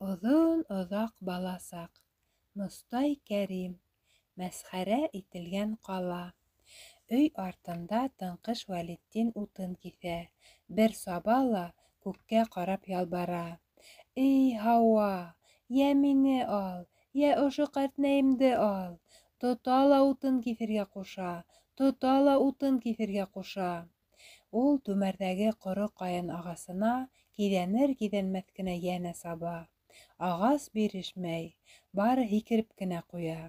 Оҙон-оҙаҡ баласаҡ. Мостай Кәрим. Мәсхәрә ителгән ҡала. Өй артында тыңҡыш Вәлетдин утын киҫә. Бер саба ла күккә ҡарап ялбара: "Эй, һауа, йә мине ал, йә ошо ҡәртнәйемде ал!" Тота ла утын киҫергә ҡуша, тота ла утын киҫергә ҡуша. Ул түмәрҙәге ҡоро ҡайын ағасына киҙәнер-киҙәнмәҫ кенә йәнә саба. Ағас бирешмәй, бары һикереп кенә ҡуя.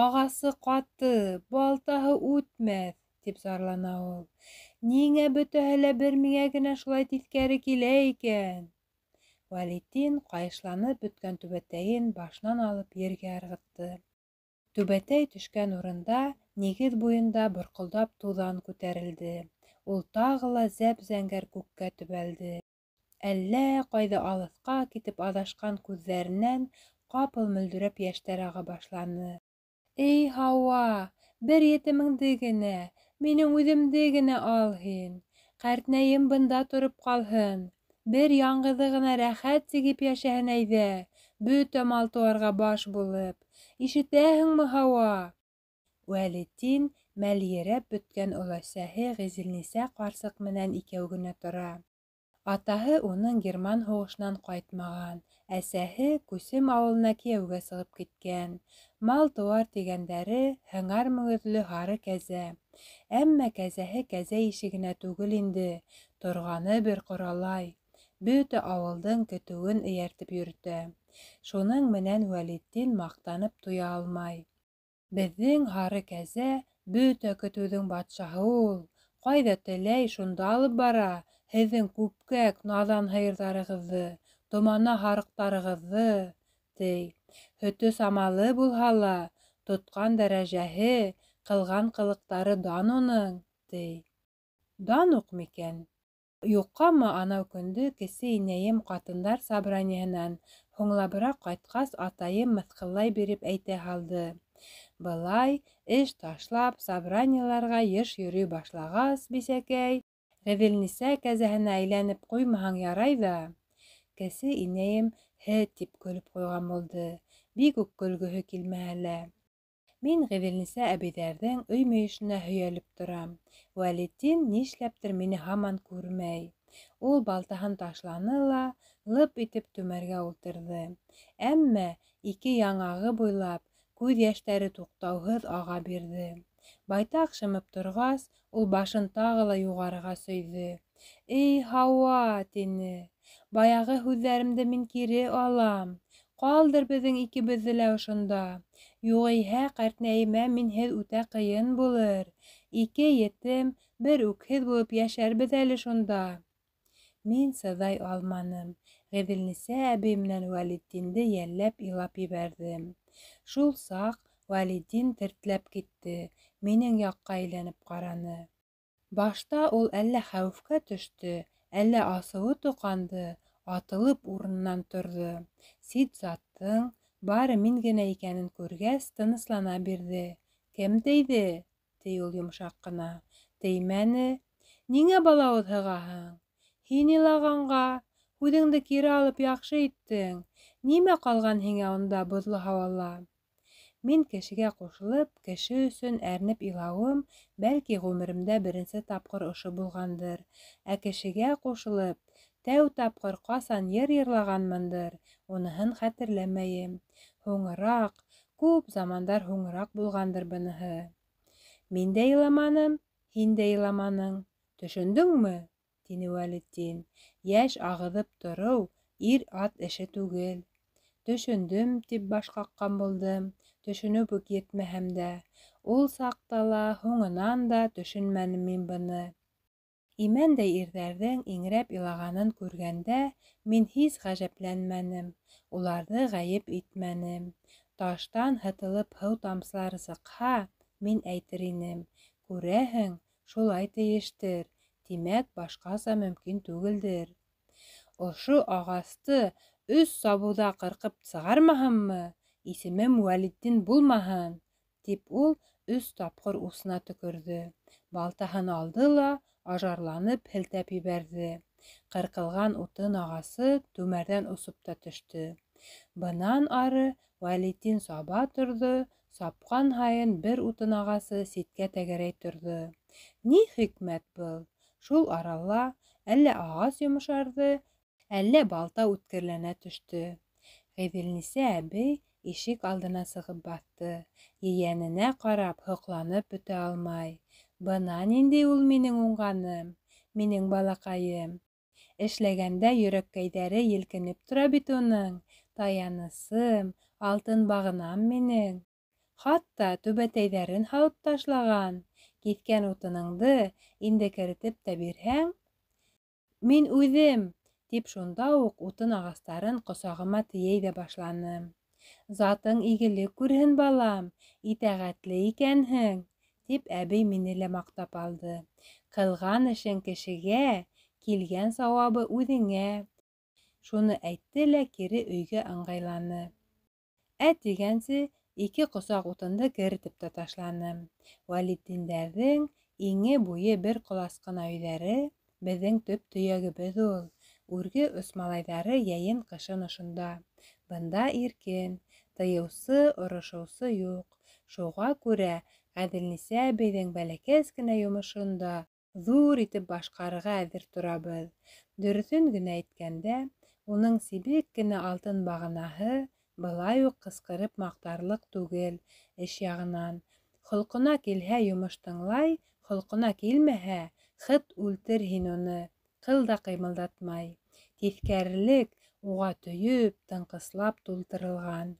Ағасы ҡаты, балтаһы үтмәҫ, тип зарлана ул. Ниңә бөтәһе лә бер миңә генә шулай тиҫкәре килә икән? Вәлетдин ҡайышланып бөткән түбәтәйен башынан алып ергә ырғытты. Түбәтәй төшкән урында, нигеҙ буйында борҡолдап туҙан күтәрелде. Ул тағы ла зәп-зәңгәр күккә төбәлде. Әллә ҡайҙа алыҫҡа китеп аҙашҡан күҙҙәренән ҡапыл мөлдөрәп йәштәр аға башланы. Эй, һауа, бер етемеңде генә, минең үҙемде генә ал һин. Ҡәртнәйем бында тороп ҡалһын. Бер яңғыҙы ғына рәхәт сигеп йәшәһен әйҙә, бөтә мал-тыуарға баш булып. Ишетәһеңме, һауа? Вәлетдин мәлйерәп бөткән оләсәһе Ғизелниса ҡарсыҡ менән икәү генә тора. Атаһы уның герман һуғышынан ҡайтмаған, әсәһе Күсем ауылына кейәүгә сығып киткән. Мал-тыуар тигәндәре һыңар мөгөҙлө һары кәзә. Әммә кәзәһе кәзә ише генә түгел инде, торғаны бер ҡоралай. Бөтә ауылдың көтөүен эйәртеп йөрөтә. Шуның менән Вәлетдин маҡтанып туя алмай. Беҙҙең һары кәзә бөтә көтөүҙең батшаһы ул. Ҡайҙа теләй, шунда алып бара һеҙҙең күпкәк наҙан һыйырҙарығыҙҙы, томана һарыҡтарығыҙҙы, ти. Һөтө самалы булһа ла, тотҡан дәрәжәһе, ҡылған ҡылыҡтары дан уның, ти. Дан уҡ микән? Юҡҡамы анау көндө кесе инәйем ҡатындар собраниеһынан һуңлабыраҡ ҡайтҡас, атайым мыҫҡыллай биреп әйтә һалды: Былай эш ташлап, собраниеларға йыш йөрөй башлағас, бисәкәй, Ғеҙелниса кәзәһенә әйләнеп ҡуймаһаң ярай ҙа. Кесе инәйем һе тип көлөп ҡуйған булды, бик үк көлгөһө килмәһә лә. Мин Ғиҙелниса әбейҙәрҙең өй мөйөшөнә һөйәлеп торам. Вәлетдин нишләптер мине һаман күрмәй. Ул балтаһын ташланы ла, лып итеп түмәргә ултырҙы. Әммә ике яңағы буйлап күҙ йәштәре туҡтауһыҙ аға бирҙе. Байтаҡ шымып торғас, ул башын тағы ла юғарыға сөйҙө. Эй, һауа, тине. Баяғы һүҙҙәремде мин кире алам. Ҡалдыр беҙҙең икебеҙҙе лә ошонда. Юғиһә ҡәртнәйемә минһеҙ үтә ҡыйын булыр. Ике етем, бер үкһеҙ булып йәшәрбеҙ әле шунда. Мин сыҙай алманым, Ғиҙелниса әбей менән Вәлетдинде йәлләп илап ебәрҙем. Шул саҡ Вәлетдин тертләп китте, минең яҡҡа әйләнеп ҡараны. Башта ул әллә хәүефкә төштө, әллә асыуы тоҡанды, атылып урынынан торҙо. Сит заттың бары мин генә икәнен күргәс, тыныслана бирҙе. Кем тейҙе? ти ул йомшаҡ ҡына. Теймәне. Ниңә балауыҙ һығаһың? Һин илағанға. Һүҙеңде кире алып яҡшы иттең. Нимә ҡалған һиңә унда боҙло һауала? Мин кешегә ҡушылып, кеше өсөн әрнеп илауым, бәлки, ғүмеремдә беренсе тапҡыр ошо булғандыр. Ә кешегә ҡушылып, тәү тапҡыр ҡасан йыр йырлағанмындыр, уныһын хәтерләмәйем. Һуңыраҡ, күп замандар һуңыраҡ булғандыр быныһы. Мин дә иламаным, һин дә иламаның. Төшөндөңмө? тине Вәлетдин. Йәш ағыҙып тороу ир-ат эше түгел. Төшөндөм, тип баш ҡаҡҡан булдым, төшөнөп үк етмәһәм дә. Ул саҡта ла, һуңынан да төшөнмәнем мин быны. Имәндәй ирҙәрҙең иңрәп илағанын күргәндә мин һис ғәжәпләнмәнем, уларҙы ғәйеп итмәнем. Таштан һытылып һыу тамсылары сыҡһа, мин әйтер инем, күрәһең, шулай тейештер, тимәк, башҡаса мөмкин түгелдер. Ошо ағасты өс сабыуҙа ҡырҡып сығармаһаммы, исемем Вәлетдин булмаһын, тип ул өс тапҡыр усына төкөрҙө. Балтаһын алды ла ажарланып һелтәп ебәрҙе. Ҡырҡылған утын ағасы түмәрҙән осоп та төштө. Бынан ары Вәлетдин саба торҙо, сапҡан һайын бер утын ағасы ситкә тәгәрәй торҙо. Ни хикмәт был? Шул арала әллә ағас йомшарҙы, әллә балта үткерләнә төштө. Ғиҙелниса әбей ишек алдына сығып баҫты. Ейәненә ҡарап һоҡланып бөтә алмай. Бына ниндәй ул минең уңғаным, минең балаҡайым. Эшләгәндә йөрәккәйҙәре елкенеп тора бит уның. Таянысым, алтын бағынам минең. Хатта түбәтәйҙәрен һалып ташлаған. Киҫкән утыныңды инде керетеп тә бирһәң, мин үҙем, тип шунда уҡ утын ағастарын ҡосағыма тейәй ҙә башланым. Затың игелек күрһен, балам, итәғәтле икәнһең, тип әбей мине лә маҡтап алды. Ҡылған эшең кешегә, килгән сауабы үҙеңә. Шуны әйтте лә кире өйгә ыңғайланы. Ә тигәнсе ике ҡосаҡ утынды керетеп тә ташланым. Вәлетдиндәрҙең иңе буйы бер ҡолас ҡына өйҙәре беҙҙең төп төйәгебеҙ ул. Үрге ос малайҙары йәйен-ҡышын ошонда. Бында иркен, тыйыусы, орошоусы юҡ. Шуға күрә Ғәҙелниса әбейҙең бәләкәс кенә йомошон да ҙур итеп башҡарырға әҙер торабыҙ. Дөрөҫөн генә әйткәндә, уның сибек кенә алтын бағанаһы былай уҡ ҡысҡырып маҡтарлыҡ түгел эш яғынан. Холҡона килһә йомош тыңлай, холҡона килмәһә, хыт үлтер һин уны, ҡыл да ҡыймылдатмай. Тиҫкәрелек уға төйөп, тыңҡыслап тултырылған.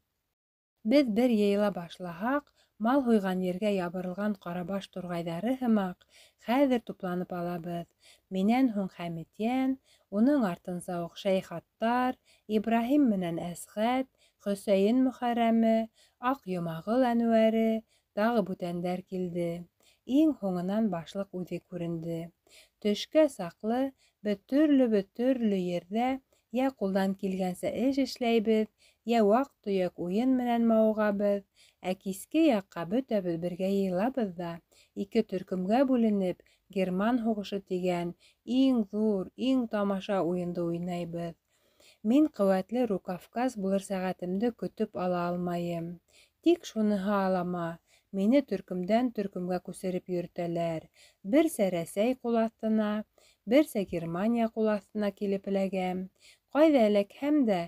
Беҙ бер йыйыла башлаһаҡ, мал һуйған ергә ябырылған ҡарабаш турғайҙары һымаҡ, хәҙер тупланып алабыҙ. Минән һуң Хәмитйән, уның артынса уҡ Шәйхаттар, Ибраһим менән Әсғәт, Хөсәйен Мөхәррәме, Аҡ Йомағол Әнүәре, тағы бүтәндәр килде. Иң һуңынан башлыҡ үҙе күренде. Төшкә саҡлы беҙ төрлөбөҙ төрлө ерҙә йә ҡулдан килгәнсә эш эшләйбеҙ, йә ваҡ-төйәк уйын менән мауығабыҙ, ә киске яҡҡа бөтәбеҙ бергә йыйылабыҙ ҙа, ике төркөмгә бүленеп, герман һуғышы тигән иң ҙур, иң тамаша уйынды уйнайбыҙ. Мин ҡеүәтле рукавказ булыр сәғәтемде көтөп ала алмайым. Тик шуныһы алама, мине төркөмдән төркөмгә күсереп йөрөтәләр. Берсә Рәсәй ҡул аҫтына, берсә Германия ҡул аҫтына килеп эләгәм. Ҡайҙа эләкһәм дә,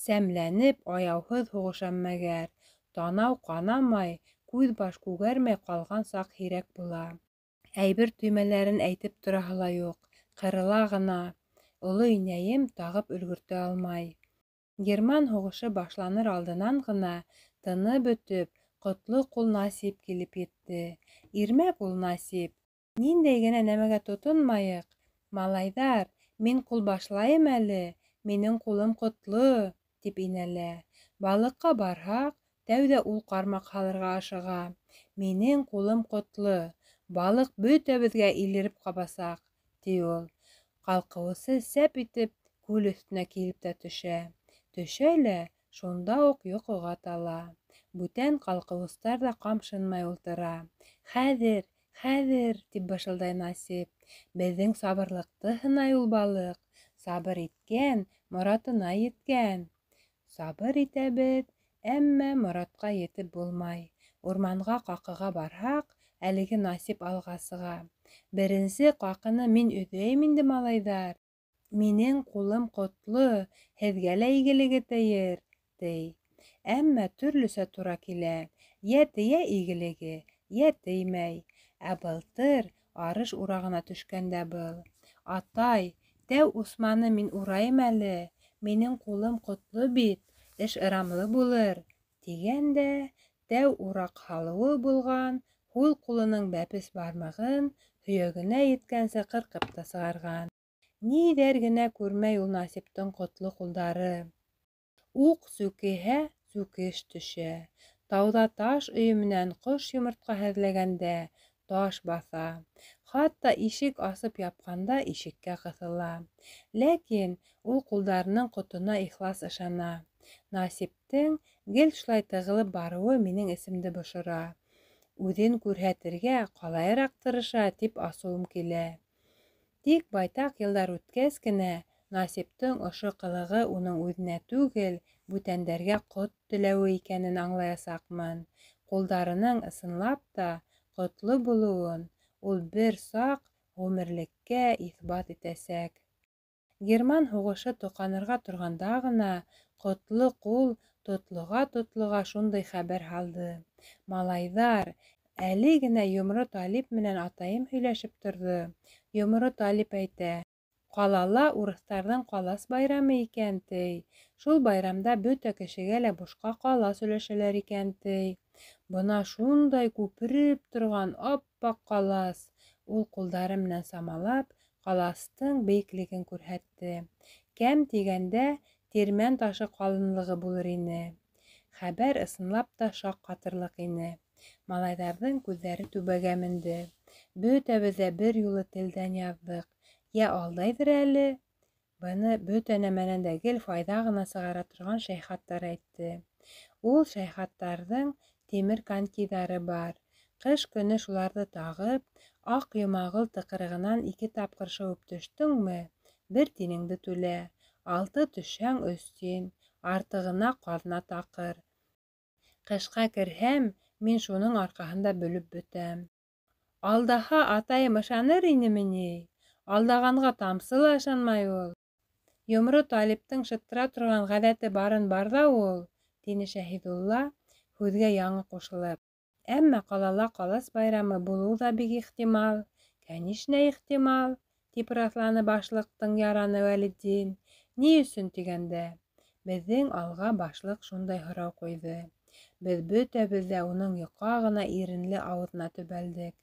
сәмләнеп, аяуһыҙ һуғышам мәгәр. Танау ҡанамай, күҙ-баш күгәрмәй ҡалған саҡ һирәк була. Әйбер төймәләрен әйтеп тораһы ла юҡ, ҡырыла ғына. Оло инәйем тағып өлгөртә алмай. Герман һуғышы башланыр алдынан ғына тыны бөтөп, ҡотло ҡул Насип килеп етте. Ирмәк ул Насип. Ниндәй генә нәмәгә тотонмайыҡ, малайҙар, мин ҡул башлайым әле, минең ҡулым ҡотло, тип инәлә. Балыҡҡа барһаҡ, тәүҙә ул ҡармаҡ һалырға ашыға. Минең ҡулым ҡотло, балыҡ бөтәбеҙгә илереп ҡабасаҡ, ти ул. Ҡалҡыуысы сәп итеп күл өҫтөнә килеп тә төшә. Төшә лә шунда уҡ йоҡоға тала. Бүтән ҡалҡыуыстар ҙа ҡамшынмай ултыра. Хәҙер, хәҙер, тип бышылдай Насип. Беҙҙең сабырлыҡты һынай ул балыҡ. Сабыр иткән, моратына еткән. Сабыр итәбеҙ, әммә моратҡа етеп булмай. Урманға ҡаҡыға барһаҡ, әлеге Насип алға сыға. Беренсе ҡаҡыны мин өҙәйем инде, малайҙар. Минең ҡулым ҡотло, һеҙгә лә игелеге тейер, ти. Әммә төрлөсә тура килә. Йә тейә игелеге, йә теймәй. Ә былтыр арыш урағына төшкәндә был. Атай, тәү усманы мин урайым әле, минең ҡулым ҡотло бит, эш ырамлы булыр, тигән дә, тәү ураҡ һалыуы булған, һул ҡулының бәпес бармағын һөйәгенә еткәнсе ҡырҡып та сығарған. Ниҙәр генә күрмәй ул Насиптың ҡотло ҡулдары. Уҡ сүкеһә, сүкеш төшә. Тауҙа таш өйөмөнән ҡош йомортҡаһы эҙләгәндә таш баҫа. Хатта ишек асып япҡанда ишеккә ҡыҫыла. Ләкин ул ҡулдарының ҡотона ихлас ышана. Насиптең гел шулай тығылып барыуы минең эсемде бошора. Үҙен күрһәтергә ҡалайыраҡ тырыша, тип асыуым килә. Тик байтаҡ йылдар үткәс кенә Насиптың ошо ҡылығы уның үҙенә түгел, бүтәндәргә ҡот теләүе икәнен аңлаясаҡмын. Ҡулдарының ысынлап та ҡотло булыуын ул бер саҡ ғүмерлеккә иҫбат итәсәк. Герман һуғышы тоҡанырға торғанда ғына ҡотло ҡул тотлоға-тотлоға шундай хәбәр һалды. Малайҙар, әле генә Йомро Талип менән атайым һөйләшеп торҙо. Йомро Талип әйтә, ҡалала урыҫтарҙың ҡалас байрамы икән, ти. Шул байрамда бөтә кешегә лә бушҡа ҡалас өләшәләр икән, ти. Бына шундай күпереп торған ап-аҡ ҡалас. Ул ҡулдары менән самалап, ҡаластың бейеклеген күрһәтте. Кәм тигәндә, тирмән ташы ҡалынлығы булыр ине. Хәбәр ысынлап та шаҡ ҡатырлыҡ ине. Малайҙарҙың күҙҙәре түбәгә менде. Бөтәбеҙ ҙә бер юлы телдән яҙҙыҡ. Йә алдайҙыр әле? Быны бөтә нәмәнән дә гел файҙа ғына сығара торған Шәйхаттар әйтте. Ул Шәйхаттарҙың тимер конькиҙары бар. Ҡыш көнө шуларҙы тағып, Аҡ Йомағол тыҡрығынан ике тапҡыр шыуып төштөңмө, бер тинеңде түлә. Алты төшһәң, өс тин. Артығына ҡаҙна таҡыр. Ҡышҡа керһәм, мин шуның арҡаһында бөлөп бөтәм. Алдаһа, атайым ышаныр инеме ни? Алдағанға тамсы ла ышанмай ул. Йомро Талиптың шыттыра торған ғәҙәте барын бар ҙа ул, тине Шәһиҙулла, һүҙгә яңы ҡушылып. Әммә ҡалала ҡалас байрамы булыуы ҙа бик ихтимал. Кәнишнә, ихтимал, тип раҫланы башлыҡтың яраны Вәлетдин. Ни өсөн тигәндә, беҙҙең алға башлыҡ шундай һорау ҡуйҙы. Беҙ бөтәбеҙ ҙә уның йоҡа ғына иренле ауыҙына төбәлдек.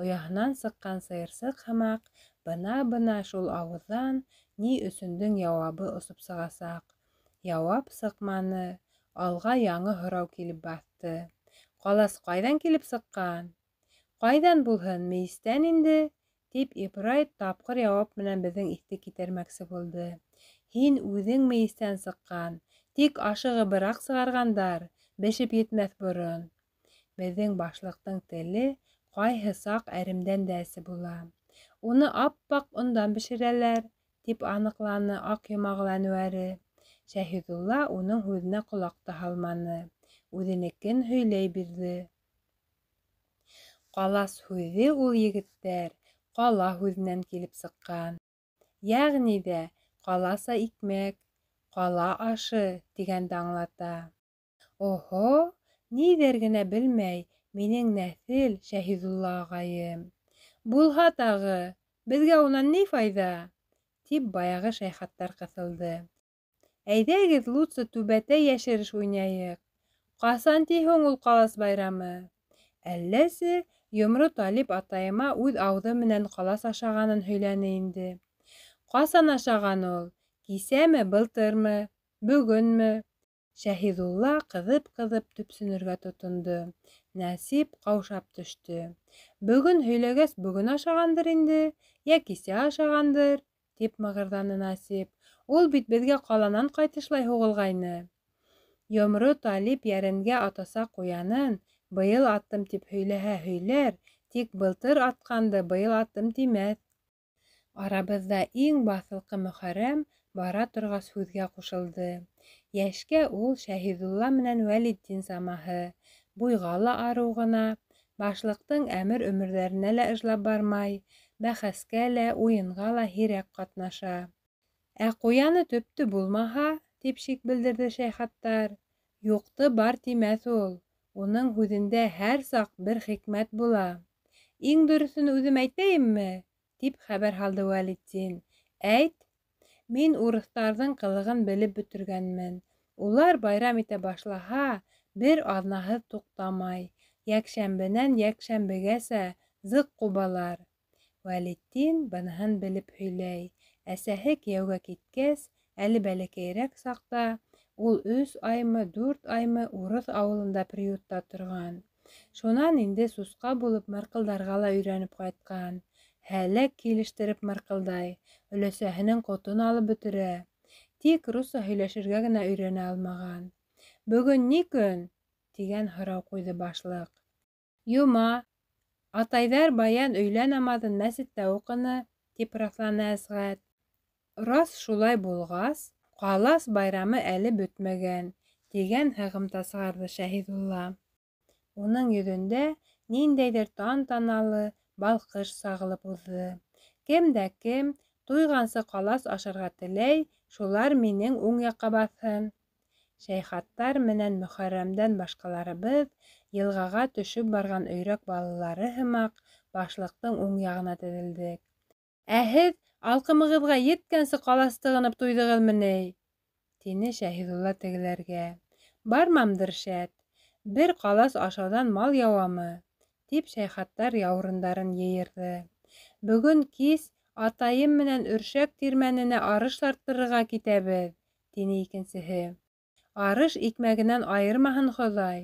Ояһынан сыҡҡан сыйырсыҡ һымаҡ, бына-бына шул ауыҙҙан ни өсөндөң яуабы осоп сығасаҡ. Яуап сыҡманы. Алға яңы һорау килеп баҫты. Ҡалас ҡайҙан килеп сыҡҡан? Ҡайҙан булһын, мейестән инде, тип Ибрай тапҡыр яуап менән беҙҙең иҫте китәрмәксе булды. Һин үҙең мейестән сыҡҡан, тик ашығыбыраҡ сығарғандар, бешеп етмәҫ борон. Беҙҙең башлыҡтың теле ҡайһы саҡ әремдән дә әсе була. Уны ап-аҡ ондан бешерәләр, тип аныҡланы Аҡ Йомағол Әнүәре. Шәһиҙулла уның һүҙенә ҡолаҡ та һалманы, үҙенекен һөйләй бирҙе. Ҡалас һүҙе ул, егеттәр, ҡала һүҙенән килеп сыҡҡан. Йәғни ҙә ҡаласа икмәк, ҡала ашы тигәнде аңлата. Оһо, ниҙәр генә белмәй минең нәҫел Шәһиҙулла ағайым. Булһа тағы, беҙгә унан ни файҙа? Тип баяғы шәйхаттар ҡыҫылды. Әйҙәгеҙ лутсы түбәтәй йәшереш уйнайыҡ. Ҡасан ти һуң ул ҡалас байрамы? Әлләсе, Йомро Талип атайыма үҙ ауыҙы менән ҡалас ашағанын һөйләне инде. Ҡасан ашаған ул? Кисәме, былтырмы, бөгөнмө? Шәһиҙулла ҡыҙып-ҡыҙып төпсөнөргә тотондо. Нәсип ҡаушап төштө. Бөгөн һөйләгәс, бөгөн ашағандыр инде, йә кисә ашағандыр, тип мығырҙаны Насип. Ул бит беҙгә ҡаланан ҡайтышлай һуғылғайны. Йомро Талип йәрәнгә атасаҡ ҡуянын быйыл аттым тип һөйләһә һөйләр, тик былтыр атҡанды быйыл аттым тимәҫ. Арабыҙҙа иң баҫылҡы Мөхәррәм бара торғас һүҙгә ҡушылды. Йәшкә ул Шәһиҙулла менән Вәлетдин самаһы, буйға ла арыу ғына, башлыҡтың әмер-өмөрҙәренә лә ыжлап бармай, бәхәскә лә, уйынға ла һирәк ҡатнаша. Ә ҡуяны төптө булмаһа, тип шик белдерҙе шәйхаттар. Юҡты бар тимәҫ ул. Уның һүҙендә һәр саҡ бер хикмәт була. Иң дөрөҫөн үҙем әйтәйемме? Тип хәбәр һалды Вәлетдин. Әйт. Мин урыҫтарҙың ҡылығын белеп бөтөргәнмен. Улар байрам итә башлаһа, бер аҙнаһыҙ туҡтамай. Йәкшәмбенән йәкшәмбегәсә зыҡ ҡубалар. Вәлетдин быныһын белеп һөйләй. Әсәһе кейәүгә киткәс, әле бәләкәйерәк саҡта, ул өс аймы, дүрт аймы урыҫ ауылында приютта торған. Шунан инде сусҡа булып мырҡылдарға ла өйрәнеп ҡайтҡан. Һәләк килештереп мырҡылдай, өләсәһенең ҡотон алып бөтөрә. Тик русса һөйләшергә генә өйрәнә алмаған. Бөгөн ни көн? Тигән һорау ҡуйҙы башлыҡ. Йома. Атайҙар баян өйлә намаҙын мәсеттә уҡыны, тип раҫланы Әсғәт. Рас шулай булғас, ҡалас байрамы әле бөтмәгән, тигән һығымта сығарҙы Шәһиҙулла. Уның йөҙөндә ниндәйҙер тантаналы балҡыш сағылып уҙҙы. Кем дә кем туйғансы ҡалас ашарға теләй, шулар минең уң яҡҡа баҫһын. Шәйхаттар менән Мөхәррәмдән башҡаларыбыҙ йылғаға төшөп барған өйрәк балалары һымаҡ башлыҡтың уң яғына теҙелдек. Ә һеҙ алҡымығыҙға еткәнсе ҡалас тығынып туйҙығыҙмы ни? Тине Шәһиҙулла тегеләргә. Бармамдыр шәт. Бер ҡалас ашауҙан мал яуамы? Тип шәйхаттар яурындарын йыйырҙы. Бөгөн кис атайым менән Өршәк тирмәненә арыш тарттырырға китәбеҙ, тине икенсеһе. Арыш икмәгенән айырмаһын Хоҙай.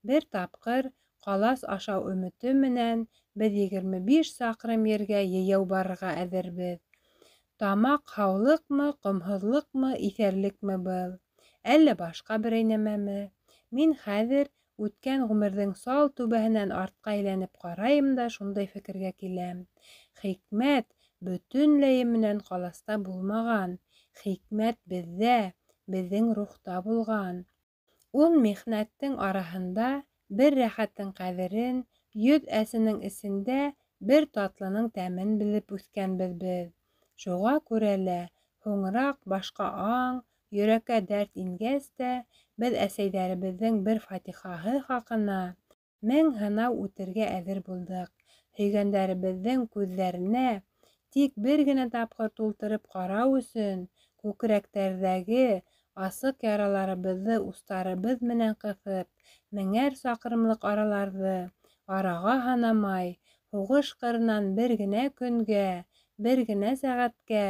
Бер тапҡыр ҡалас ашау өмөтө менән беҙ 25 саҡрым ергә йәйәү барырға әҙербеҙ. Тамаҡ һаулыҡмы, ҡомһоҙлоҡмы, иҫәрлекме был? Әллә башҡа берәй нәмәме? Мин хәҙер үткән ғүмерҙең сал түбәһенән артҡа әйләнеп ҡарайым да шундай фекергә киләм. Хикмәт бөтөнләйе менән ҡаласта булмаған. Хикмәт беҙҙә, беҙҙең рухта булған. Ун михнәттең араһында бер рәхәттең ҡәҙерен, 100 әсенең эсендә бер татлының тәмен белеп үҫкәнбеҙ беҙ. Шуға күрә лә һуңыраҡ башҡа аң, йөрәккә дәрт ингәс тә, беҙ әсәйҙәребеҙҙең бер фатихаһы хаҡына 1000 һынау үтергә әҙер булдыҡ. Һөйгәндәребеҙҙең күҙҙәренә тик бер генә тапҡыр тултырып ҡарау өсөн күкрәктәрҙәге асыҡ яраларыбыҙҙы устарыбыҙ менән ҡыҫып, меңәр саҡрымлыҡ араларҙы араға һанамай, һуғыш ҡырынан бер генә көнгә, бер генә сәғәткә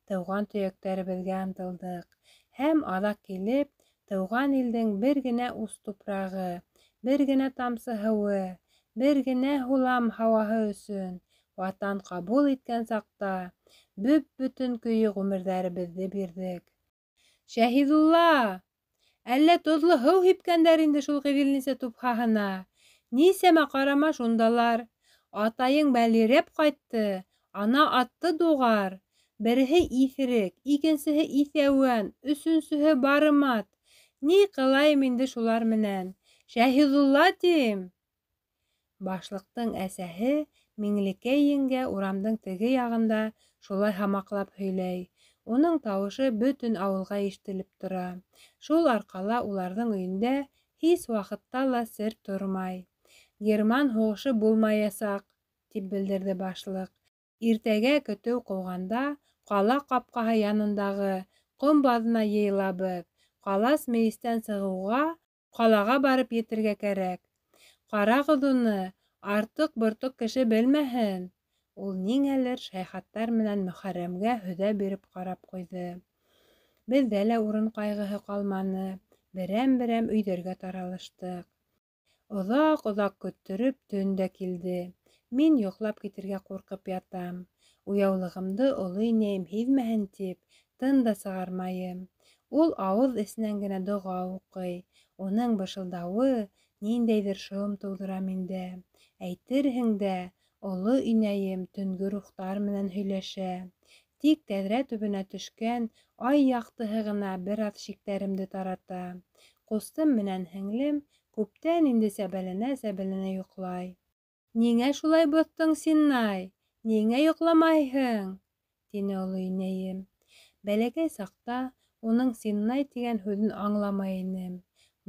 тыуған төйәктәребеҙгә ынтылдыҡ. Һәм аҙаҡ килеп, тыуған илдең бер генә ус тупрағы, бер генә тамсы һыуы, бер генә һулам һауаһы өсөн ватан ҡабул иткән саҡта бөп-бөтөн көйө ғүмерҙәребеҙҙе бирҙек. Шәһиҙулла! Әллә тоҙло һыу һипкәндәр инде шул ғиҙелнисә тупһаһына? Нисәмә ҡарама шундалар. Атайың бәлирәп ҡайтты, ана атты дуғар. Береһе иҫерек, икенсеһе иҫәүән, өсөнсөһө барымат. Ни ҡылайым инде шулар менән? Шәһиҙулла тим! Башлыҡтың әсәһе Миңлекәй еңгә урамдың теге яғында шулай һамаҡлап һөйләй. Уның тауышы бөтөн ауылға ишетелеп тора. Шул арҡала уларҙың өйөндә һис ваҡытта ла сер тормай. Герман һуғышы булмаясаҡ, тип белдерҙе башлыҡ. Иртәгә көтөү ҡыуғанда ҡала ҡапҡаһы янындағы ҡом баҙына йыйылабыҙ. Ҡалас мейестән сығыуға ҡалаға барып етергә кәрәк. Ҡарағыҙ уны, артыҡ-бортоҡ кеше белмәһен. Ул ниңәлер шәйхаттар менән Мөхәррәмгә һөҙә биреп ҡарап ҡуйҙы. Беҙҙә лә урын ҡайғыһы ҡалманы, берәм-берәм өйҙәргә таралыштыҡ. Оҙаҡ-оҙаҡ көттөрөп төн дә килде. Мин йоҡлап китергә ҡурҡып ятам. Уяулығымды оло инәйем һиҙмәһен тип, тын да сығармайым. Ул ауыҙ эсенән генә доға уҡый. Уның бышылдауы ниндәйҙер шом тыуҙыра миндә. Әйтерһең дә, оло инәйем төнгө рухтар менән һөйләшә. Тик тәҙрә төбөнә төшкән ай яҡтыһы ғына бер аҙ шиктәремде тарата. Ҡустым менән һеңлем күптән инде сәбәләнә-сәбәләнә йоҡлай. Ниңә шулай боҫтоң, Синнай? Ниңә йоҡламайһың? Тине оло инәйем. Бәләкәй саҡта уның Синнай тигән һүҙен аңламай инем.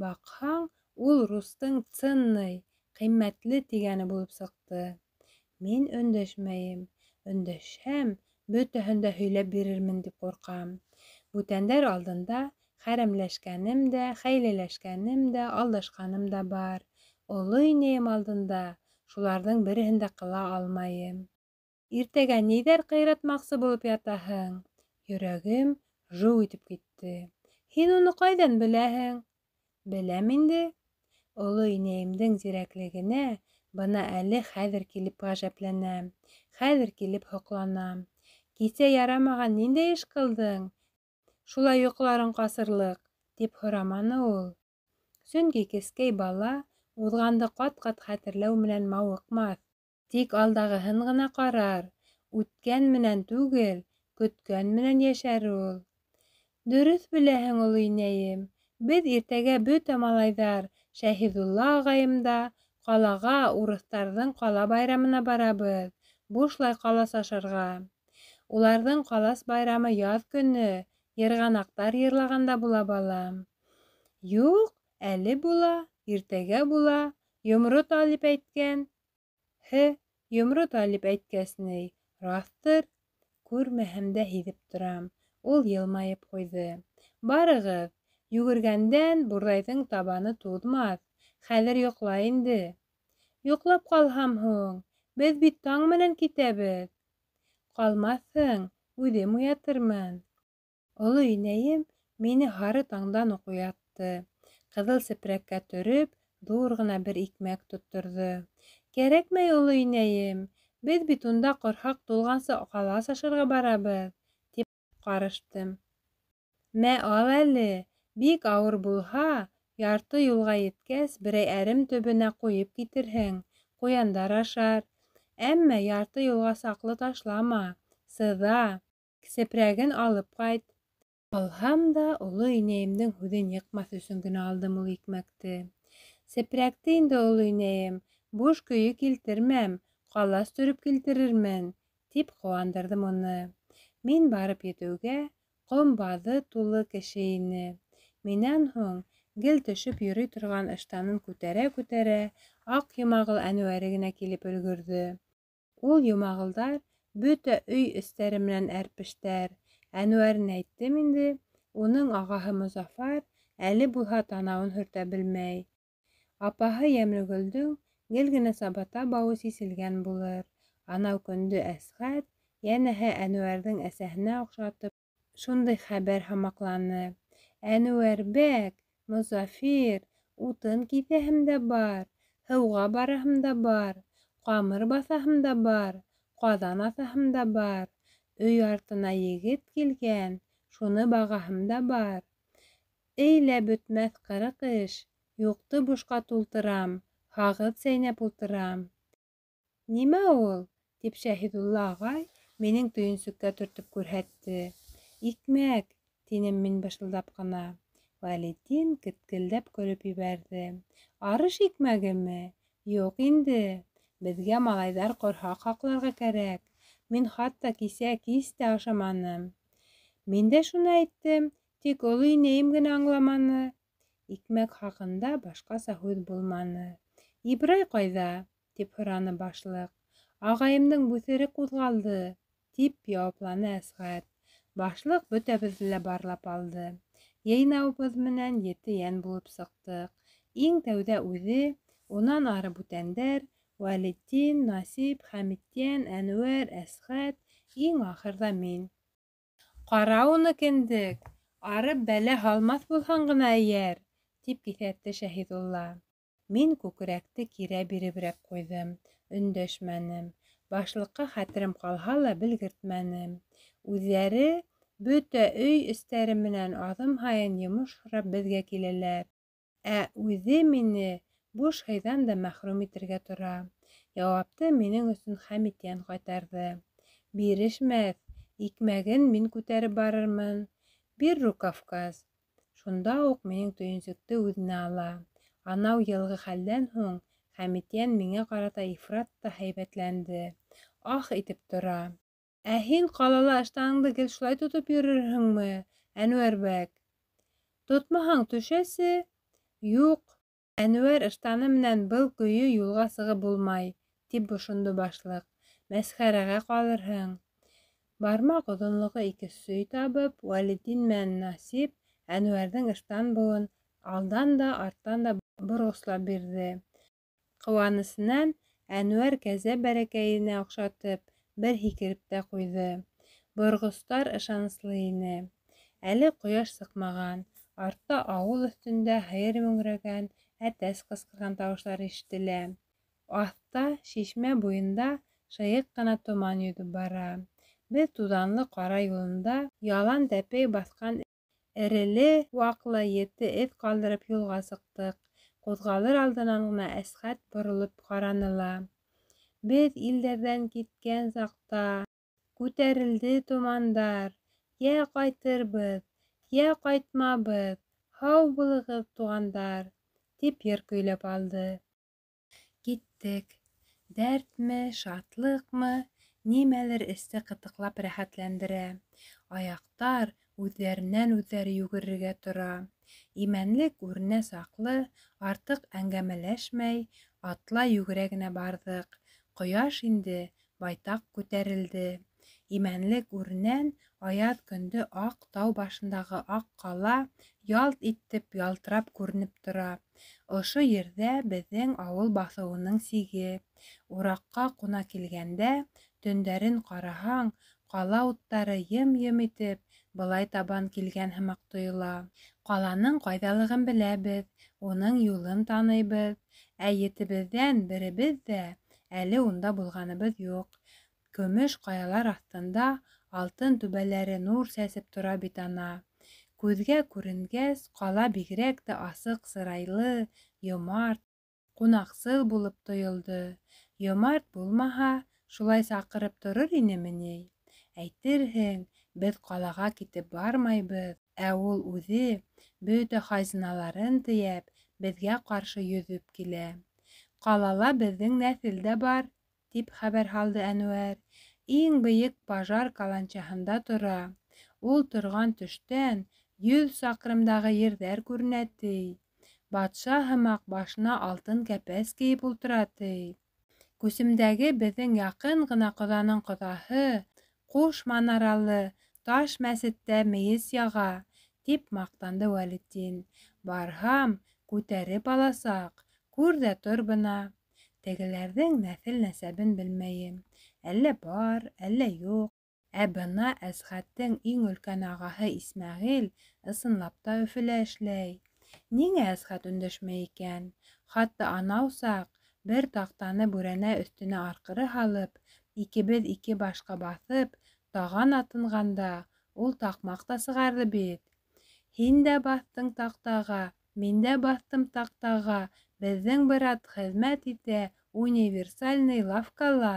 Баҡһаң, ул рустың ценный, ҡиммәтле тигәне булып сыҡты. Мин өндәшмәйем. Өндәшһәм, бөтәһен дә һөйләп бирермен тип ҡурҡам. Бүтәндәр алдында хәрәмләшкәнем дә, хәйләләшкәнем дә, алдашҡаным да бар. Оло инәйем алдында шуларҙың береһен дә ҡыла алмайым. Иртәгә ниҙәр ҡыйратмаҡсы булып ятаһың? Йөрәгем жыу итеп китте. Һин уны ҡайҙан беләһең? Беләм инде. Оло инәйемдең зирәклегенә бына әле хәҙер килеп ғәжәпләнәм, хәҙер килеп һоҡланам. Кисә ярамаған ниндәй эш ҡылдың? Шулай йоҡоларың ҡасырлыҡ, тип һораманы ул. Сөнки кескәй бала уҙғанды ҡат-ҡат хәтерләү менән мауыҡмаҫ, тик алдағыһын ғына ҡарар, Үткән менән түгел, көткән менән йәшәр ул. Дөрөҫ беләһең, оло инәйем. Беҙ иртәгә бөтә малайҙар, Шәһиҙулла ағайым да, ҡалаға, урыҫтарҙың ҡала байрамына барабыҙ. Бушлай ҡалас ашарға. Уларҙың ҡалас байрамы яҙ көнө, йырғанаҡтар йырлағанда була, балам. Юҡ, әле була, иртәгә була. Йомро Талип әйткән. Һе, Йомро Талип әйткәс ни, раҫтыр. Күрмәһәм дә һиҙеп торам. Ул йылмайып ҡуйҙы. Барығыҙ, йүгергәндән бурҙайҙың табаны туҙмаҫ. Хәҙер йоҡла инде. Йоҡлап ҡалһам һуң, беҙ бит таң менән китәбеҙ. Ҡалмаҫһың, үҙем уятырмын. Оло инәйем мине һары таңдан уҡ уятты. Ҡыҙыл сепрәккә төрөп, ҙур ғына бер икмәк тотторҙо. Кәрәкмәй, оло инәйем, беҙ бит унда ҡорһаҡ тулғансы ҡалас ашарға барабыҙ, тип ҡарыштым. Мә, ал әле, бик ауыр булһа, ярты юлға еткәс, берәй әрем төбөнә ҡуйып китерһең, ҡуяндар ашар. Әммә ярты юлға саҡлы ташлама, сыҙа, сепрәген алып ҡайт. Алһам да, оло инәйемдең һүҙен йыҡмаҫ өсөн генә алдым ул икмәкте. Сепрәкте инде, оло инәйем, буш көйө килтермәм, ҡалас төрөп килтерермен, тип ҡыуандырҙым уны. Мин барып етеүгә, ҡом баҙы тулы кеше ине. Минән һуң гел төшөп йөрөй торған ыштанын күтәрә-күтәрә Аҡ Йомағол Әнүәре генә килеп өлгөрҙө. Ул йомағолдар бөтә өй эстәре менән әрпештәр. Әнүәрен әйттем инде, уның ағаһы Мозафар әле булһа танауын һөртә белмәй. Апаһы Йәмлегөлдөң гел генә сабата бауы сиселгән булыр. Анау көндө Әсғәт, йәнәһе Әнүәрҙең әсәһенә оҡшатып, шундай хәбәр һамаҡланы. Әнүәрбәк, Мозафир, утын киҫәһем дә бар, һыуға бараһым да бар, ҡамыр баҫаһым да бар, ҡаҙан аҫаһым да бар, өй артына егет килгән, шуны бағаһым да бар. Эй лә бөтмәҫ 40 эш, юҡты бушҡа тултырам, һағыҙ сәйнәп ултырам. Нимә ул? Тип Шәһиҙулла ағай минең төйөнсөккә төртөп күрһәтте. Икмәк, тинем мин бышылдап ҡына. Вәлетдин кеткелдәп көлөп ебәрҙе. Арыш икмәгеме? Юҡ инде. Беҙгә малайҙар ҡорһаҡ һаҡларға кәрәк. Мин хатта кисә кис тә ашаманым. Мин дә шуны әйттем, тик оло инәйем генә аңламаны. Икмәк хаҡында башҡаса һүҙ булманы. Ибрай ҡайҙа? Тип һораны башлыҡ. Ағайымдың бүҫере ҡуҙғалды, тип яуапланы Әсғәт. Башлыҡ бөтәбеҙҙе лә барлап алды. Йыйнауыбыҙ менән ете йән булып сыҡтыҡ. Иң тәүҙә үҙе, унан ары бүтәндәр, Вәлетдин, Насип, Хәмиттән, Әнүәр, Әсғәт, иң ахырҙа мин. Ҡара уны, кендек, арып бәлә һалмаҫ булһаң ғына эйәр, тип киҫәтте Шәһиҙулла. Мин күкрәкте кирә биреберәк ҡуйҙым, өндәшмәнем. Башлыҡҡа хәтерем ҡалһа ла белгертмәнем. Үҙҙәре бөтә өй эстәре менән аҙым һайын йомош һорап беҙгә киләләр. Ә үҙе мине буш һыйҙан да мәхрүм итергә тора. Яуапты минең өсөн Хәмитйән ҡайтарҙы. Бирешмәҫ, икмәген мин күтәреп барырмын. Бир рукавказ. Шунда уҡ минең төйөнсөктө үҙенә ала. Анау йылғы хәлдән һуң Хәмитйән миңә ҡарата ифрат та һәйбәтләнде. Ах итеп тора. Ә һин ҡалала ыштаныңды гел шулай тотоп йөрөрһөңмө, Әнүәрбәк? Тотмаһаң төшәсе? Юҡ, Әнүәр ыштаны менән был көйө юлға сығып булмай, тип бошондо башлыҡ. Мәсхәрәгә ҡалырһың. Бармаҡ оҙонлоғо ике сөй табып, Вәлетдин менән Насип Әнүәрҙең ыштан быуын алдан да, арттан да борғослап бирҙе. Ҡыуанысынан Әнүәр кәзә бәрәкәйенә оҡшатып, бер һикереп тә ҡуйҙы. Борғостар ышаныслы ине. Әле ҡояш сыҡмаған, артта ауыл өҫтөндә һыйыр мөңрәгән, әтәс ҡысҡырған тауыштар ишетелә. Аҫта, шишмә буйында, шыйыҡ ҡына томан йөҙөп бара. Беҙ туҙанлы ҡара юлында ялан тәпәй баҫҡан эреле-ваҡлы ете эҙ ҡалдырып юлға сыҡтыҡ. Ҡуҙғалыр алдынан ғына Әсғәт боролоп ҡараны ла. Беҙ илдәрҙән киткән саҡта... Күтәрелде томандар, Йә ҡайтырбыҙ, йә ҡайтмабыҙ, Һау булығыҙ, туғандар, тип йыр көйләп алды. Киттек. Дәртме, шатлыҡмы, нимәлер эсте ҡытыҡлап рәхәтләндерә. Аяҡтар үҙҙәренән-үҙҙәре йүгерергә тора. Имәнлек үренә саҡлы артыҡ әңгәмәләшмәй, атлай-йүгерә генә барҙыҡ. Ҡояш инде байтаҡ күтәрелде. Имәнлек үренән аяҙ көндө аҡ тау башындағы аҡ ҡала ялт итеп ялтырап күренеп тора. Ошо ерҙә беҙҙең ауыл баҫыуының сиге. Ураҡҡа ҡуна килгәндә, төндәрен ҡараһаң, ҡала уттары йым-йым итеп былай табан килгән һымаҡ тойола. Ҡаланың ҡайҙалығын беләбеҙ, уның юлын таныйбыҙ, ә етебеҙҙән беребеҙ ҙә әле унда булғаныбыҙ юҡ. Көмөш ҡаялар аҫтында алтын түбәләре нур сәсеп тора бит ана. Күҙгә күренгәс, ҡала бигерәк тә асыҡ сырайлы, йомарт, ҡунаҡсыл булып тойолдо. Йомарт булмаһа, шулай саҡырып торор инеме ни? Әйтерһең, беҙ ҡалаға китеп бармайбыҙ, ә ул үҙе, бөтә хазиналарын тейәп, беҙгә ҡаршы йөҙөп килә. Ҡалала беҙҙең нәҫел дә бар, тип хәбәр һалды Әнүәр. Иң бейек пожар каланчаһында тора. Ул торған төштән 100 саҡрымдағы ерҙәр күренә, ти. Батша һымаҡ башына алтын кәпәс кейеп ултыра, ти. Күсемдәге беҙҙең яҡын ғына ҡоҙаның ҡоҙаһы ҡуш манаралы таш мәсеттә мейес яға, тип маҡтанды Вәлетдин. Барһам, күтәреп аласаҡ, күр ҙә тор бына. Тегеләрҙең нәҫел-нәсәбен белмәйем. Әллә бар, әллә юҡ. Ә бына Әсғәттең иң өлкән ағаһы Исмәғил ысынлап та Өфөлә эшләй. Ниңә Әсғәт өндәшмәй икән? Хатта анау саҡ бер таҡтаны бүрәнә өҫтөнә арҡыры һалып, икебеҙ ике башҡа баҫып, таған атынғанда ул таҡмаҡ та сығарҙы бит. Һин дә баҫтың таҡтаға, мин дә баҫтым таҡтаға, беҙҙең брат хеҙмәт итә универсальный лавкала.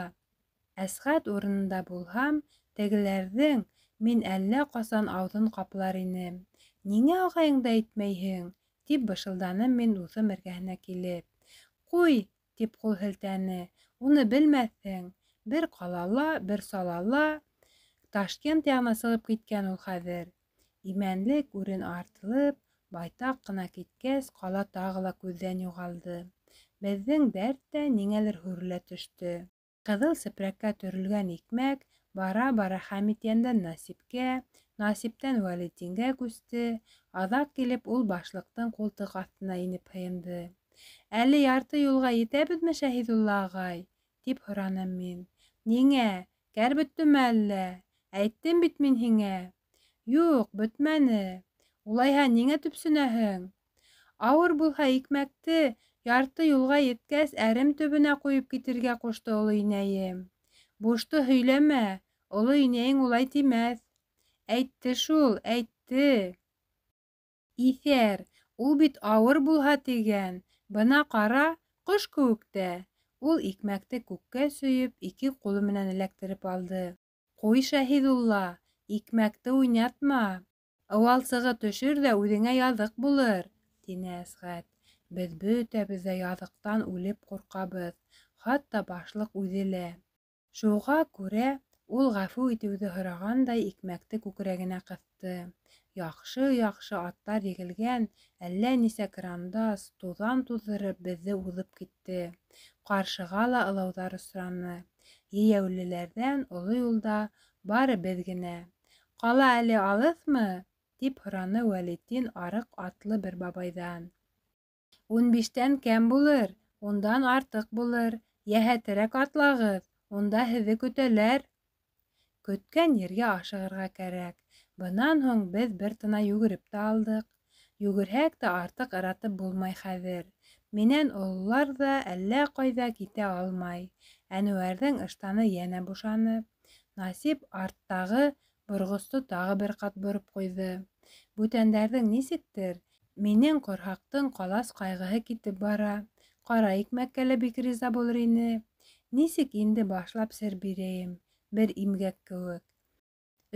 Әсғәт урынында булһам, тегеләрҙең мин әллә ҡасан ауыҙын ҡаплар инем. Ниңә ағайыңды әйтмәйһең? Тип бышылданым мин дуҫым эргәһенә килеп. Ҡуй, тип ҡул һелтәне, уны белмәҫһең. Бер ҡалала, бер салала. Ташкент яғына сығып киткән ул хәҙер. Имәнлек үрен артылып, байтаҡ ҡына киткәс, ҡала тағы ла күҙҙән юғалды. Беҙҙең дәрт тә ниңәлер һүрелә төштө. Ҡыҙыл сепрәккә төрөлгән икмәк бара-бара Хәмитйәндән Насипкә, Насиптән Вәлетдингә күсте, аҙаҡ килеп ул башлыҡтың ҡултыҡ аҫтына инеп һыйынды. Әле ярты юлға етәбеҙме, Шәһиҙулла ағай? Тип һораным мин. Ниңә? Кәр бөттөмө әллә? Әйттем бит мин һиңә. Юҡ, бөтмәне. Улайһа ниңә төпсөнәһең? Ауыр булһа икмәкте ярты юлға еткәс әрем төбөнә ҡуйып китергә ҡушты оло инәйем. Бушты һөйләмә, оло инәйең улай тимәҫ. Әйтте шул, әйтте. Иҫәр, ул бит ауыр булһа тигән. Бына ҡара, ҡош кеүек тә. Ул икмәкте күккә сөйөп, ике ҡулы менән эләктереп алды. Ҡуй, Шәһиҙулла, икмәкте уйнатма. Ыуалсығы төшөр ҙә үҙеңә яҙыҡ булыр, тине Әсғәт. Беҙ бөтәбеҙ ҙә яҙыҡтан үлеп ҡурҡабыҙ, хатта башлыҡ үҙе лә. Шуға күрә ул ғәфү итеүҙе һорағандай икмәкте күкрәгенә ҡыҫты. Яҡшы-яҡшы аттар егелгән әллә нисә кырандас туҙан туҙҙырып беҙҙе уҙып китте. Ҡаршыға ла ылауҙар осраны. Йәйәүлеләрҙән оло юлда бары беҙ генә. Ҡала әле алыҫмы? Тип һораны Вәлетдин арыҡ атлы бер бабайҙан. 15-тән кәм булыр, ундан артыҡ булыр. Йәһәтерәк атлағыҙ, унда һеҙҙе көтәләр. Көткән ергә ашығырға кәрәк. Бынан һуң беҙ бер тына йүгереп тә алдыҡ. Йүгерһәк тә артыҡ ыратып булмай хәҙер. Минән ололар ҙа әллә ҡайҙа китә алмай. Әнүәрҙең ыштаны йәнә бушаны. Насип арттағы борғосто тағы бер ҡат бороп ҡуйҙы. Бүтәндәрҙең нисектер, минең ҡорһаҡтың ҡалас ҡайғыһы китеп бара. Ҡара икмәккә лә бик риза булыр ине. Нисек инде башлап сер бирәйем? бер имгәк кеүек.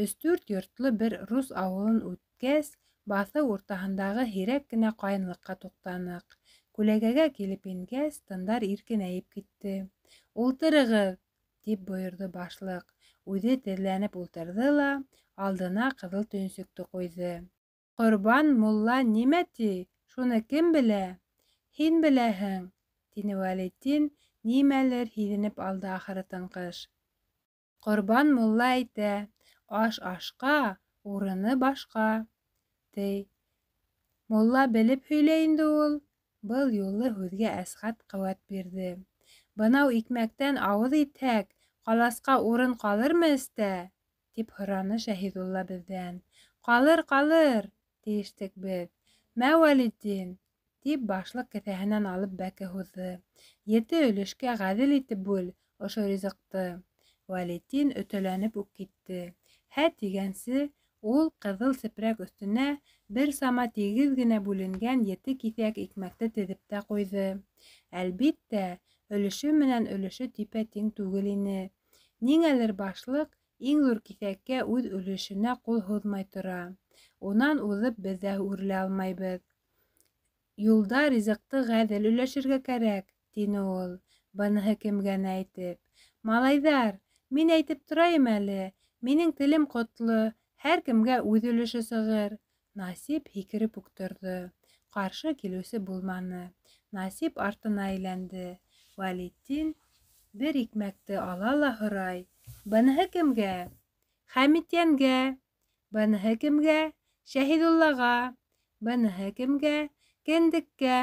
Өс-дүрт йортло бер рус ауылын үткәс, баҫыу уртаһындағы һирәк кенә ҡайынлыҡҡа туҡтаныҡ. Күләгәгә килеп ингәс, тындар иркенәйеп китте. «Ултырығыҙ!» тип бойорҙо башлыҡ. Үҙе теҙләнеп ултырҙы ла, алдына ҡыҙыл төйөнсөктө ҡуйҙы. «Ҡорбан мулла нимә ти, шуны кем белә?» «Һин беләһең», тине Вәлетдин, нимәлер һиҙенеп алды ахыры тыңҡыш. «Ҡорбан мулла әйтә, аш ашҡа, урыны башҡа, ти. Мулла белеп һөйләй инде ул. Был юлы һүҙгә Әсғәт ҡеүәт бирҙе. Бынау икмәктән ауыҙ итһәк, ҡаласҡа урын ҡалырмы эстә? Тип һораны Шәһиҙулла беҙҙән. Ҡалыр, ҡалыр, тиештек беҙ. Мә, Вәлетдин, тип башлыҡ кеҫәһенән алып бәке һуҙҙы. Ете өлөшкә ғәҙел итеп бүл ошо ризыҡты. Вәлетдин өтәләнеп үк китте. Һә тигәнсе, ул ҡыҙыл сепрәк өҫтөнә бер сама тигеҙ генә бүленгән ете киҫәк икмәкте теҙеп тә ҡуйҙы. Әлбиттә, өлөшө менән өлөшө типә-тиң түгел ине. Ниңәлер башлыҡ иң ҙур киҫәккә үҙ өлөшөнә ҡул һуҙмай тора. Унан уҙып беҙ ҙә үрелә алмайбыҙ. Юлда ризыҡты ғәҙел өләшергә кәрәк, тине ул, быныһы кемгәне әйтеп. Малайҙар, мин әйтеп торайым әле, минең телем ҡотло, һәр кемгә үҙ өлөшө сығыр. Насип һикереп үк торҙо. Ҡаршы килеүсе булманы. Насип артына әйләнде. Вәлетдин бер икмәкте ала ла һорай. Быныһы кемгә? Хәмитйәнгә. Быныһы кемгә? Шәһиҙуллаға. Быныһы кемгә? Кендеккә.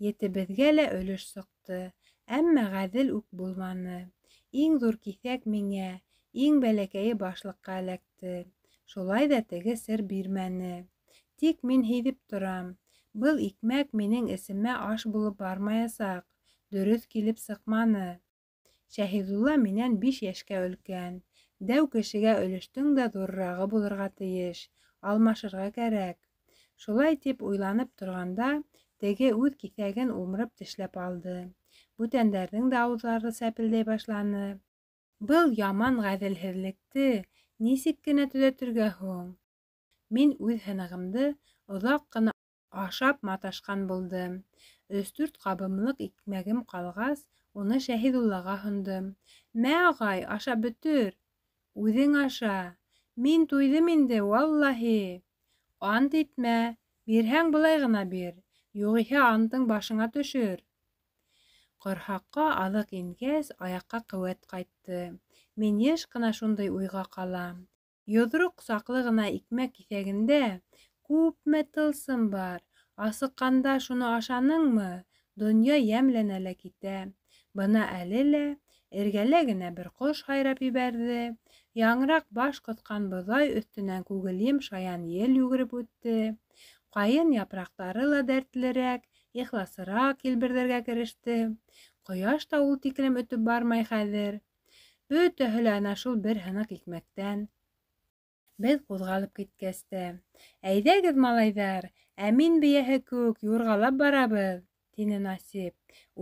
Етебеҙгә лә өлөш сыҡты, әммә ғәҙел үк булманы. Иң ҙур киҫәк миңә, иң бәләкәйе башлыҡҡа эләкте. Шулай ҙа теге сер бирмәне. Тик мин һиҙеп торам, был икмәк минең эсемә аш булып бармаясаҡ, дөрөҫ килеп сыҡманы. Шәһиҙулла минән 5 йәшкә өлкән. Дәү кешегә өлөштөң дә ҙурырағы булырға тейеш, алмашырға кәрәк. Шулай тип уйланып торғанда, теге үҙ киҫәген умырып тешләп алды. Бүтәндәрҙең дә ауыҙҙары сәпелдәй башланы. Был яман ғәҙелһеҙлекте нисек кенә төҙәтергә һуң? Мин үҙ һынығымды оҙаҡ ҡына ашап маташҡан булдым. 3-4 ҡабымлыҡ икмәгем ҡалғас, уны Шәһиҙуллаға һондом. Мә, ағай, ашап бөтөр. Үҙең аша. Мин туйҙым инде, валлаһи. Ант итмә, бирһәң былай ғына бир, юғиһә антың башыңа төшөр. Ҡорһаҡҡа аҙыҡ ингәс, аяҡҡа ҡеүәт ҡайтты. Мин йыш ҡына шундай уйға ҡалам. Йоҙроҡ саҡлы ғына икмәк киҫәгендә күпме тылсым бар. Асыҡҡанда шуны ашаныңмы, донъя йәмләнә лә китә. Бына әле лә эргәлә генә бер ҡош һайрап ебәрҙе. Яңыраҡ баш ҡотҡан боҙай өҫтөнән күгелйем шаян ел йүгереп үтте. Ҡайын япраҡтары ла дәртлерәк, ихласыраҡ елберҙәргә кереште. Ҡояш та ул тиклем өтөп бармай хәҙер. Бөтәһе лә ана шул бер һыныҡ икмәктән. Беҙ ҡуҙғалып киткәс тә, әйҙәгеҙ, малайҙар, Әмин бейәһе кеүек юрғалап барабыҙ, тине Насип.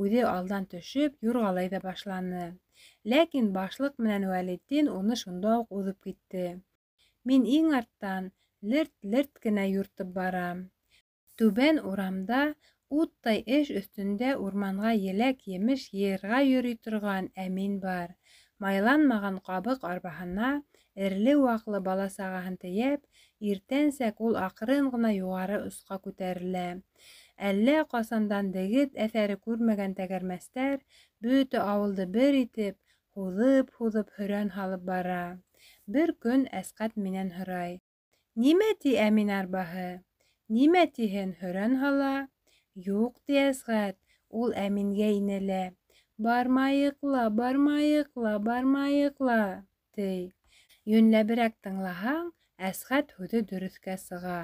Үҙе алдан төшөп юрғалай ҙа башланы. Ләкин башлыҡ менән Вәлетдин уны шунда уҡ уҙып китте. Мин иң арттан лерт-лерт кенә юртып барам. Түбән урамда уттай эш өҫтөндә урманға еләк-емеш йыйырға йөрөй торған Әмин бар. Майланмаған ҡабыҡ арбаһына эрле-ваҡлы бала-сағаһын тейәп, иртәнсәк ул аҡрын ғына юғары осҡа күтәрелә. Әллә ҡасандан дегет әҫәре күрмәгән тәгәрмәстәр бөтә ауылды бер итеп, һуҙып-һуҙып һөрән һалып бара. Бер көн Әсҡәт минән һорай: Нимә ти Әмин арбаһы? Нимә тиһен, һөрән һала? Юҡ, ти Әсғәт, ул Әмингә инәлә. Бармайыҡ ла, бармайыҡ ла, бармайыҡ ла, ти. Йүнләберәк тыңлаһаң, Әсғәт һүҙе дөрөҫкә сыға.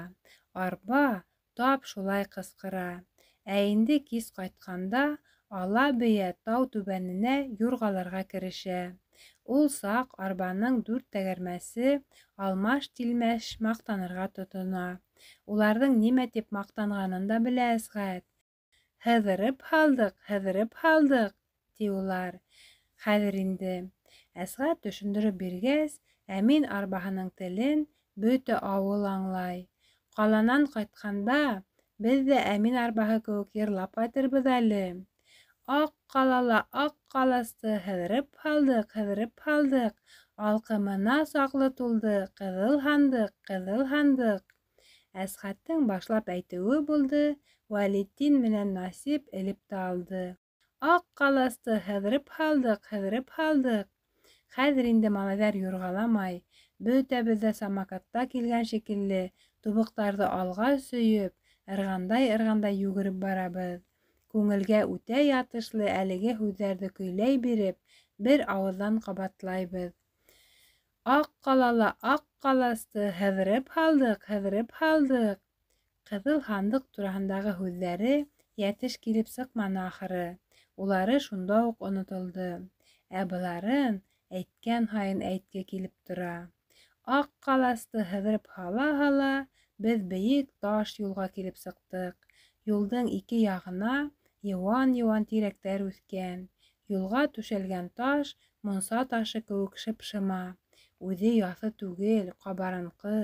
Арба тап шулай ҡысҡыра. Ә инде кис ҡайтҡанда ала бейә тау түбәненә юрғаларға керешә. Ул саҡ арбаның 4 тәгәрмәсе алмаш-тилмәш маҡтанырға тотона. Уларҙың нимә тип маҡтанғанын да белә Әсғәт. Һыҙырып һалдыҡ, һыҙырып һалдыҡ, ти улар. Хәҙер инде Әсғәт төшөндөрөп биргәс, Әмин арбаһының телен бөтә ауыл аңлай. Ҡаланан ҡайтҡанда беҙ ҙә Әмин арбаһы кеүек йырлап ҡайтырбыҙ әле. Аҡ ҡалала аҡ ҡаласты һыҙырып һалдыҡ, һыҙырып һалдыҡ, алҡымына саҡлы тулды ҡыҙыл һандыҡ, ҡыҙыл һандыҡ. Әсғәттең башлап әйтеүе булды, Вәлетдин менән Насип элеп тә алды. Аҡ ҡаласты һыҙырып һалдыҡ, һыҙырып һалдыҡ. Хәҙер инде малайҙар юрғаламай, бөтәбеҙ ҙә самокатта килгән шикелле, тубыҡтарҙы алға сөйөп, ырғандай-ырғандай йүгереп барабыҙ. Күңелгә үтә ятышлы әлеге һүҙҙәрҙе көйләй биреп, бер ауыҙҙан ҡабатлайбыҙ. Аҡ ҡалала аҡ ҡаласты һыҙырып һалдыҡ, һыҙырып һалдыҡ. Ҡыҙыл һандыҡ тураһындағы һүҙҙәре йәтеш килеп сыҡманы ахыры. Улары шунда уҡ онотолдо. Ә быларын әйткән һайын әйтке килеп тора. Аҡ ҡаласты һыҙырып һала-һала, беҙ бейек таш юлға килеп сыҡтыҡ. Юлдың ике яғына йыуан-йыуан тирәктәр үҫкән. Юлға түшәлгән таш мунса ташы кеүек шып-шыма. Үҙе яҫы түгел, ҡабарынҡы.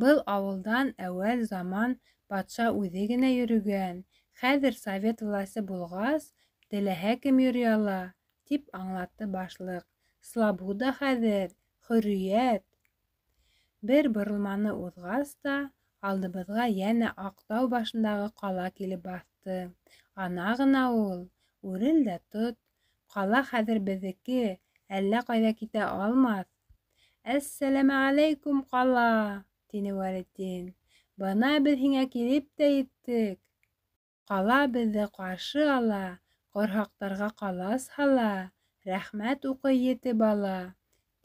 Был ауылдан әүәл заман батша үҙе генә йөрөгән. Хәҙер совет власы булғас, теләһә кем йөрөй ала, тип аңлатты башлыҡ. Слабуда хәҙер, хөрриәт. Бер боролманы уҙғас та, алдыбыҙға йәнә Аҡтау башындағы ҡала килеп баҫты. Ана ғына ул, үрел дә тот. Ҡала хәҙер беҙҙеке, әллә ҡайҙа китә алмаҫ. Әссәләмәғәләйкүм, ҡала, тине Вәлетдин. Бына беҙ һиңә килеп тә еттек. Ҡала беҙҙе ҡаршы ала, ҡорһаҡтарға ҡалас һала, рәхмәт уҡый ете бала,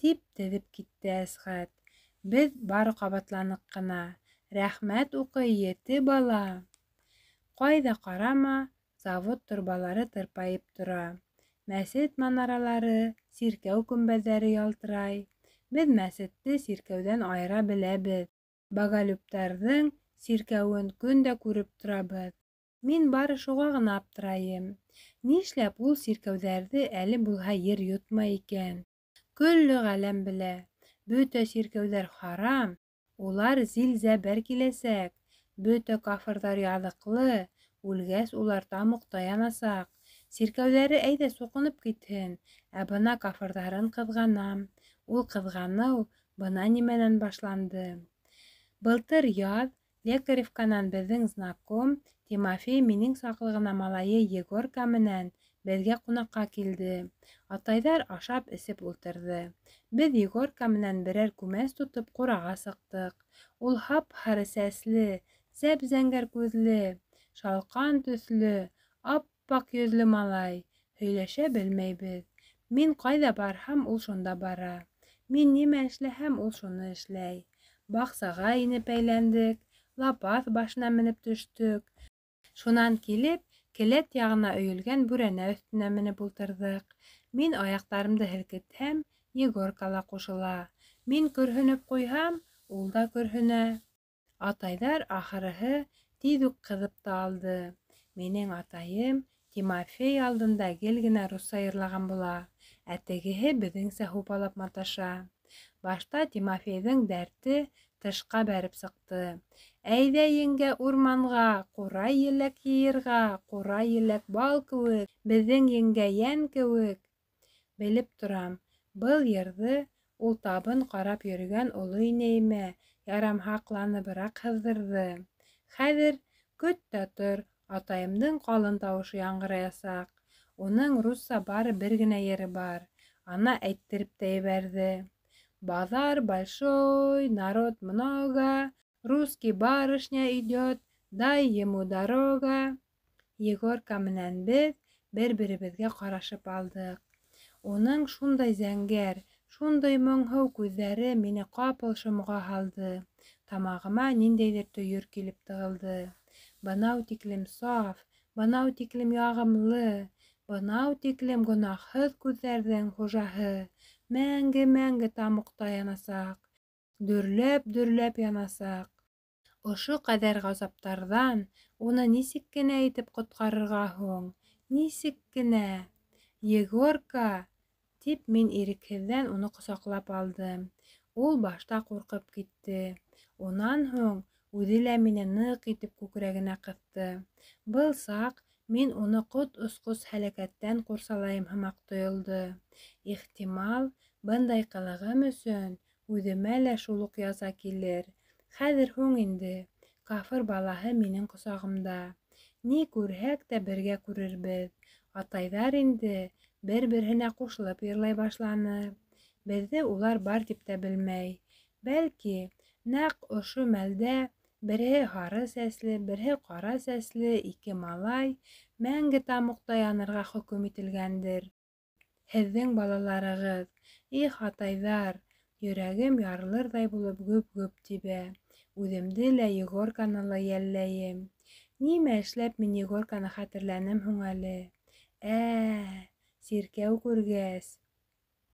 тип теҙеп китте Әсғәт. Беҙ бары ҡабатланыҡ ҡына. Рәхмәт уҡый ете бала. Ҡайҙа ҡарама, завод торбалары тырпайып тора. Мәсет манаралары, сиркәү көмбәҙҙәре ялтырай. Беҙ мәсетте сиркәүҙән айыра беләбеҙ. Боголюбтарҙың сиркәүен көн дә күреп торабыҙ. Мин бары шуға ғына аптырайым. Нишләп ул сиркәүҙәрҙе әле булһа ер йотмай икән? Көллө ғаләм белә, бөтә сиркәүҙәр харам, улар зил-зәбәр киләсәк, бөтә кафырҙар яҙыҡлы, үлгәс улар тамуҡта янасаҡ. Сиркәүҙәре әйҙә суҡынып китһен, ә бына кафырҙарын ҡыҙғанам. Ул ҡыҙғаныу бына нимәнән башланды. Былтыр яҙ Лекаревканан беҙҙең знаком Тимофей минең саҡлы ғына малайы Егорка менән беҙгә ҡунаҡҡа килде. Атайҙар ашап-эсеп ултырҙы. Беҙ Егорка менән берәр күмәс тотоп ҡураға сыҡтыҡ. Ул һап-һары сәсле, зәп-зәңгәр күҙле, шалҡан төҫлө, аппаҡ йөҙлө малай. Һөйләшә белмәйбеҙ. Мин ҡайҙа барһам, ул шунда бара. Мин нимә эшләһәм, ул шуны эшләй. Баҡсаға инеп әйләндек, лапаҫ башына менеп төштөк. Шунан килеп, келәт яғына өйөлгән бүрәнә өҫтөнә менеп ултырҙыҡ. Мин аяҡтарымды һелкетһәм, Егорка ла ҡушыла. Мин көрһөнөп ҡуйһам, ул да көрһөнә. Атайҙар ахырыһы тиҙ үк ҡыҙып та алды. Минең атайым Тимофей алдында гел генә русса йырлаған була, ә тегеһе беҙҙеңсә һупалап маташа. Башта Тимофейҙың дәрте тышҡа бәреп сыҡты. Әйҙә, еңгә, урманға, ҡурай еләк йыйырға, ҡурай еләк бал кеүек, беҙҙең еңгә йән кеүек. Белеп торам, был йырҙы ул табын ҡарап йөрөгән оло инәйемә ярамһаҡланыбыраҡ һыҙҙырҙы. Хәҙер көт тә тор, атайымдың ҡалын тауышы яңғыраясаҡ. Уның русса бары бер генә йыры бар. Ана әйттереп тә ебәрҙе. Базар большой, народ много, русский барышня идет, дай ему дорога. Егорка менән беҙ бер-беребеҙгә ҡарашып алдыҡ. Уның шундай зәңгәр, шундай моңһоу күҙҙәре мине ҡапыл шомға һалды. Тамағыма ниндәйҙер төйөр килеп тығылды. Бынау тиклем саф, бынау тиклем яғымлы, бынау тиклем гонаһһыҙ күҙҙәрҙең хужаһы мәңге-мәңге тамуҡта янасаҡ, дөрләп-дөрләп янасаҡ. Ошо ҡәҙәр ғазаптарҙан уны нисек кенә итеп ҡотҡарырға һуң? Нисек кенә? Егорка! Тип мин ирекһеҙҙән уны ҡосаҡлап алдым. Ул башта ҡурҡып китте. Унан һуң үҙе лә мине ныҡ итеп күкрәгенә ҡыҫты. Был саҡ мин уны ҡот осҡос һәләкәттән ҡурсалайым һымаҡ тойолдо. Ихтимал, бындай ҡылығым өсөн үҙемә лә шул уҡ яза килер. Хәҙер һуң инде. Кафыр балаһы минең ҡосағымда. Ни күрһәк тә бергә күрербеҙ. Атайҙар инде бер-береһенә ҡушылып йырлай башланы. Беҙҙе улар бар тип тә белмәй. Бәлки, нәҡ ошо мәлдә береһе һары сәсле, береһе ҡара сәсле ике малай мәңге тамуҡта янырға хөкөм ителгәндер. Һеҙҙең балаларығыҙ. Их, атайҙар! Йөрәгем ярылырҙай булып гөп-гөп тибә. Үҙемде лә, Егорканы ла йәлләйем. Нимә эшләп мин Егорканы хәтерләнем һуң әле? Ә-ә, сиркәү күргәс.